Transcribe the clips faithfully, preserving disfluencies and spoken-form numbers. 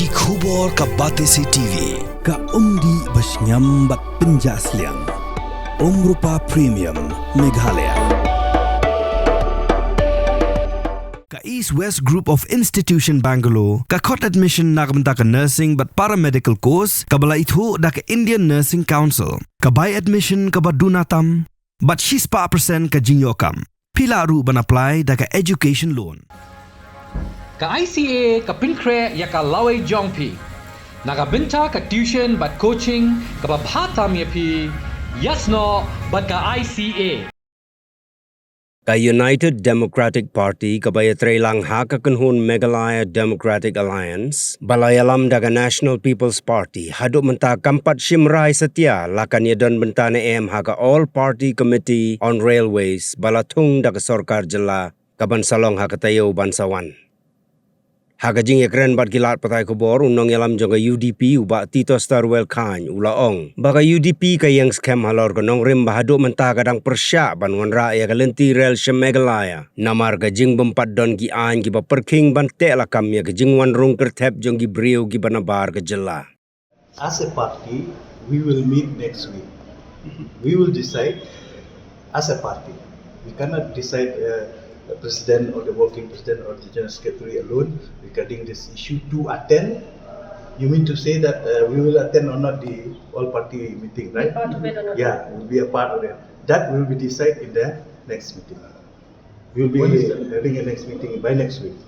Ki khubor ka Batesi T V, ka umdih ba shngiam bad pynjah sliang. Umrupa Premium, Meghalaya. Ka East West Group of Institution Bangalore, ka khot admission na ka bynta ka nursing bad paramedical course, kaba la ithuh da ka Indian Nursing Council, ka bai admission kaba duna tam, bad shispah percent ka jingïoh kam. Phi lah ruh ban apply da ka education loan. Ka I C A ka pynkhreh ïa ka lawei jong phi na ka bynta ka tuition bad coaching kaba bha tam ïa phi, ïasnoh bad ka I C A. Ka United Democratic Party kaba ïatreilang ha ka kynhun Meghalaya Democratic Alliance, ba la ïalam da ka National People's Party, haduh mynta kam pat shim rai satia la kan ïadon bynta ne em ha ka All Party Committee on Railways ba la thung da ka sorkar jylla, kaban sa long ha ka taïew ban sa wan. Ha ka jingïakren bad ki lad pathai khubor, u nongïalam jong ka U D P, u Bah Titosstarwell Chyne, u la ong ba ka U D P ka ïeng skhem halor ka nongrim ba haduh mynta ka dang pyrshah ban wanrah ïa ka lynti rel sha Meghalaya, namar ka jingbym pat don ki aiñ kiba pyrkhing ban teh lakam ïa ka jingwan rung kyrthep jong ki briew kiba nabar ka jylla. As a party, we will meet next week. We will decide as a party. We cannot decide, uh, the president or the working president or the general secretary alone regarding this issue to attend. You mean to say that, uh, we will attend or not the all party meeting, right? Be part of it or not? Yeah, we'll be a part of it. That will be decided in the next meeting. We will be having a next meeting by next week.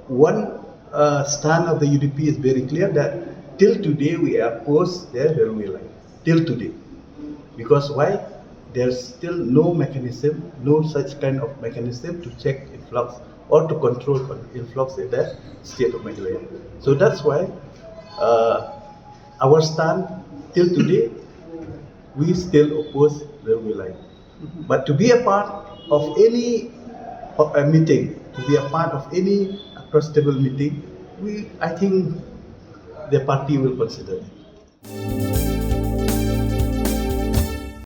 One, uh, stand of the U D P is very clear that till today we oppose the railway line. Till today. Because why? There's still no mechanism, no such kind of mechanism to check influx or to control influx in the state of Meghalaya. So that's why, uh, our stand till today, we still oppose railway line. But to be a part of any, uh, meeting, to be a part of any across table meeting, we, I think the party will consider it.